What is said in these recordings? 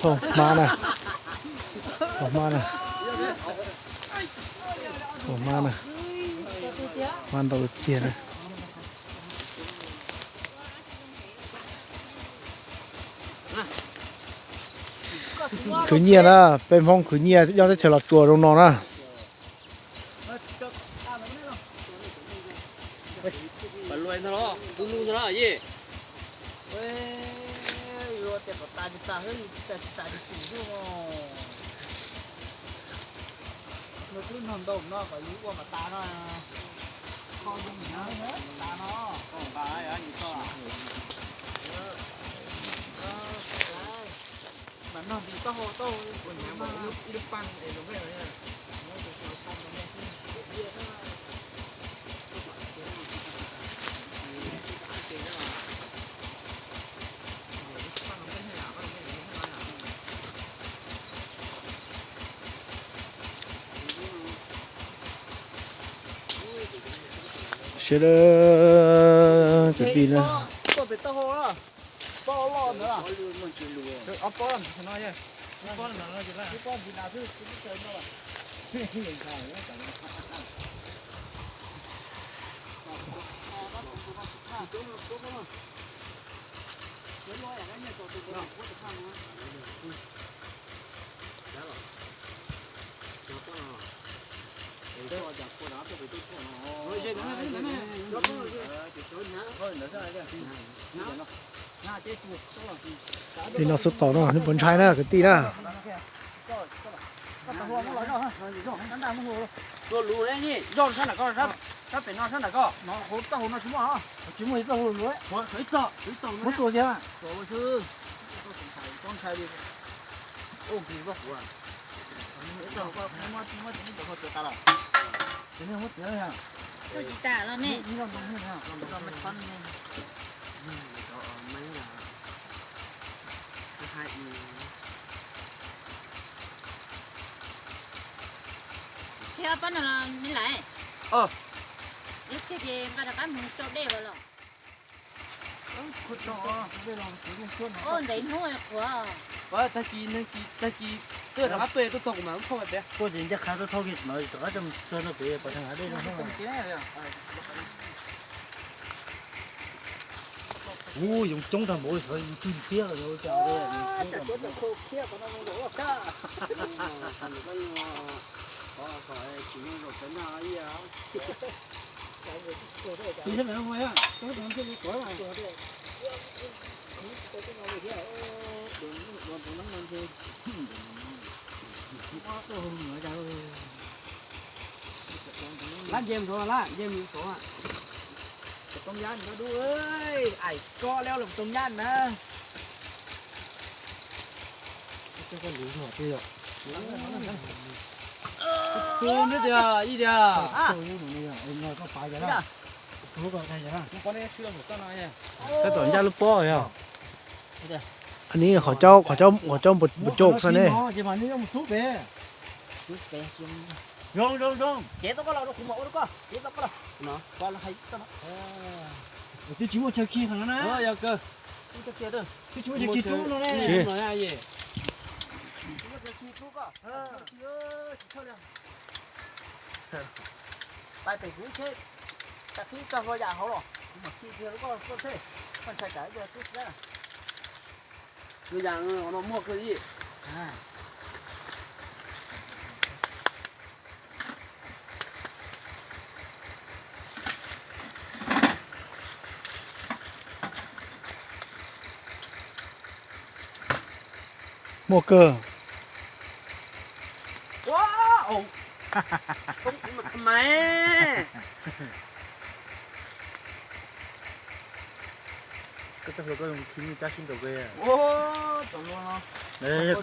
Thaum hmab na, thaum hmab na, thaum hmab na, hmab ntau tiag na. Khwv nyiaj na, peb Hmoob khwv nyiaj nyob teb chaws Los Tsuas zoo no na. Sawv daws, kwv tij na. Li no xwb tau no, nej puas ntshai na kwv tij na? Tua lus ne, zoj sab nram ko, sab pem no sab nram ko. Tsis muaj ib txoj hlua lus. Muab tua kiag. Muab tua kiag. Muab txiav tas los. Thiab pob no los me lais. Ib txhia ces nqa rov qab mus rau dej los los. Ua ntxeev hnub qhuav. Tag kis, tag kis tuaj rov qab tuaj, tuaj txog kuv mam muab thauj pem. Tuaj ces ncaj qha tuaj thauj kiag no rov qab coj mus txog no pem pos tseeg hav dej no. Ub, yoov coob tag npaum li xyov yus twg thiab los yog ua cas. Lab nce mus saud, lab nce mus saud. Too yab nws dub, aim kob leb los too yab na. Tus neb tias ib tias. Tab tom ncaj lub pob yog. Aw, ni qhov cau, qhov cau npua caum xwb ne. Ces mas neb yuav mus tub pem. Zoo, zoo, zoo. Ces tau koj los rau kuv mam ua rau koj, ces tau koj los. Twb tsis muaj chaw khi qhov no na. Twb tsis muaj chaw khi rub no ne. Pais pem kuv ib tsheb, tag kis txog hlo yam hauv los kuv mam khi kiag rau koj, koj tsheb, koj ntshai tsam ib pliag tub tsis dab. Yam no muaj kawg li. Muaj kawg. Ua, au. Koj txoj hlua koj zoo khi nyuj cab sib nraus koj.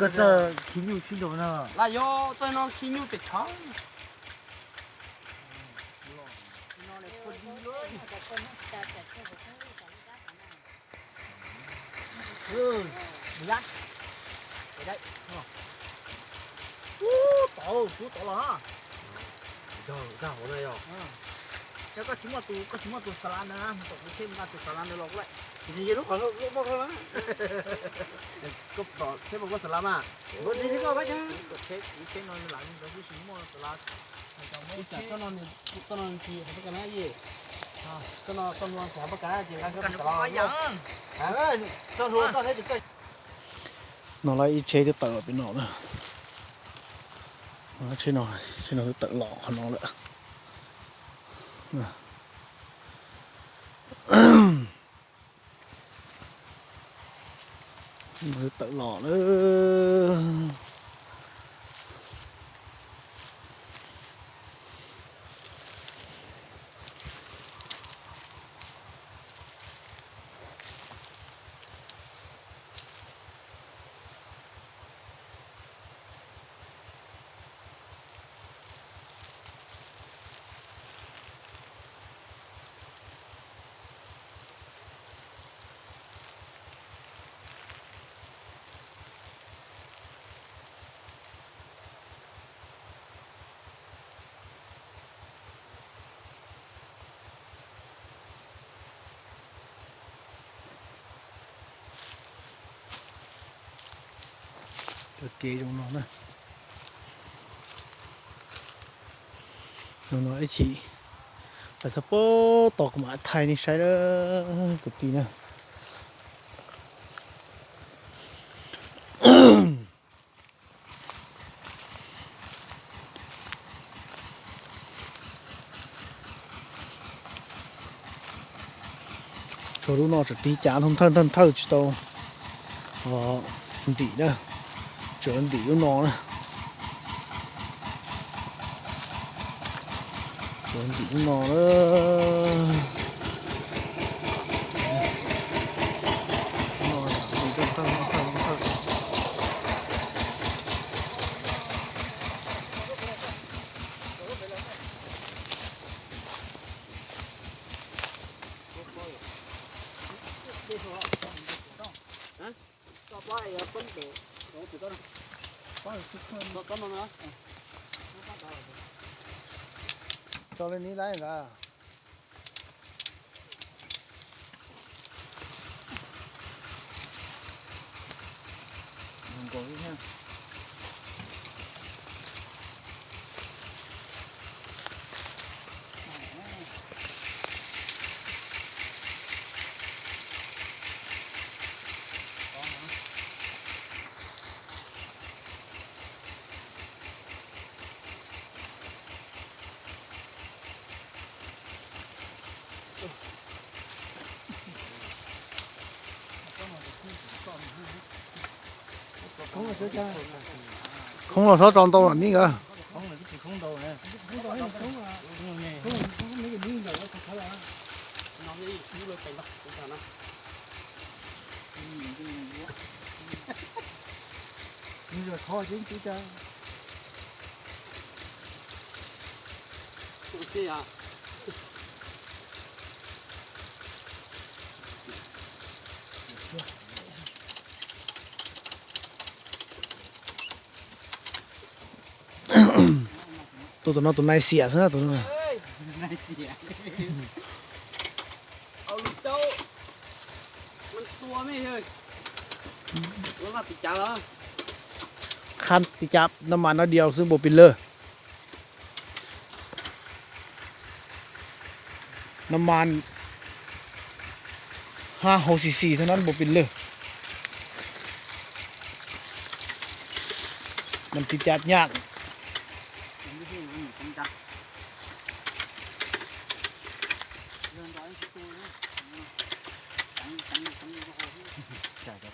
Koj txoj khi nyuj sib nraus no. Laj yog txoj no khi nyuj pes tshav. Ub, tod, tub tod los. Dag hauv na yog. Yog koj tsis muaj tus, koj tsis muaj tus xas las ntawd na, mus tom kuv tsheb mus nqa tus xas las ntawd los kuv lawm. Ntxig lub qhov lub moj koj na. Koj tom tsheb mas muaj xas las mas. Npawg ntxig li koj pab cas. Ib tsam koj no nws, koj no nws tsis hais pab kas na ye. Koj no koj nua tsis hais pab kas ces nqa koj xas las. Koj hlua koj thiab ces koj. No lawv ib tsheb twb tawm los pem no na. Tsheb no, tsheb no twb tawm los qhov no lawm. Twb tawm los lawm. Cov kev zoo no na. Zoo no ib chim pais txog pem toj kuv mam thaij nej saib na kwv tij na. Tsuas lub no tseem tiv cav nthawj nthawj nthawj tsis tau ntim na. Tseem ntim lub no na. Tseem ntim lub no na. Tso li ni laiv ntawd. Khoob los txhob tso ntau los ni nkawd. Tus, tus no tus nai xiam xwb na tus no. Khab tiv cav no mas no diaus xwb npaum pes lawg. No mas hab hauv xis xis thaj nab npaum pes lawg. Mas tiv cav nyaj.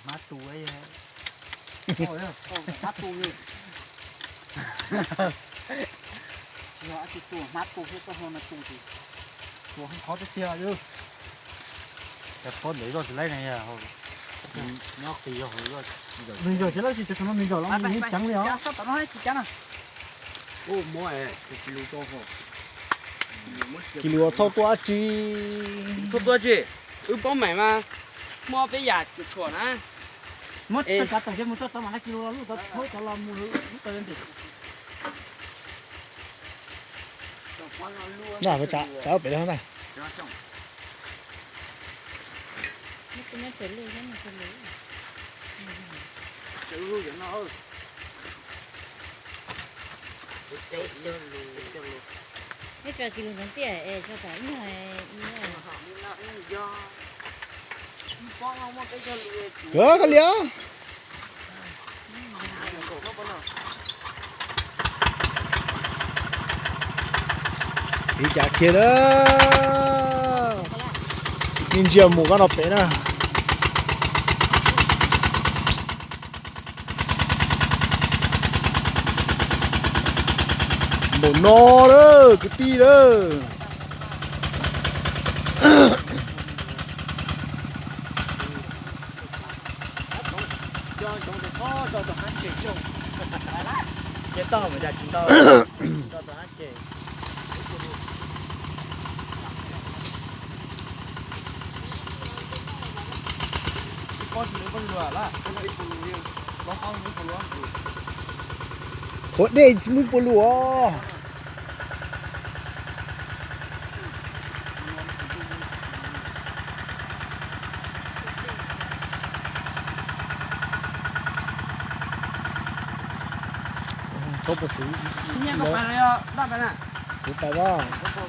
Hmab tu, hmab tu thiab koj hlo no tu ces tua qhov tiag tiag li. Cov pob ntawd zoj tsis laib na, nyob qis zog hauv zoj. Nws zaum tsis laib, tsis tau no nws zaum los nws yeej ceev li os. Kis lus thauj tuaj dab tsi? Thauj tuaj dab tsi? Wb paub meem mas muaj peb yam tshuam na. Muab tau tau ces mus txog tod mam nqa kis lus los lub tod thauj tod los mus lub tod ntim. Na, tsav pem na. Nyob pem lub, nyob pem lub. Cov lus, cov lus. Neb tso kiag lus ntxoov tiaj es tso tom ib nyuag, ib nyuag. Kawg kawg li os. Tiv cas kiag na. Nej ntsia mus koj no pem na. Npaum no lawm kwv tij lawm. Qhuav dej tsis muaj puas lus os. Thaub puas xwv, kuv pais as.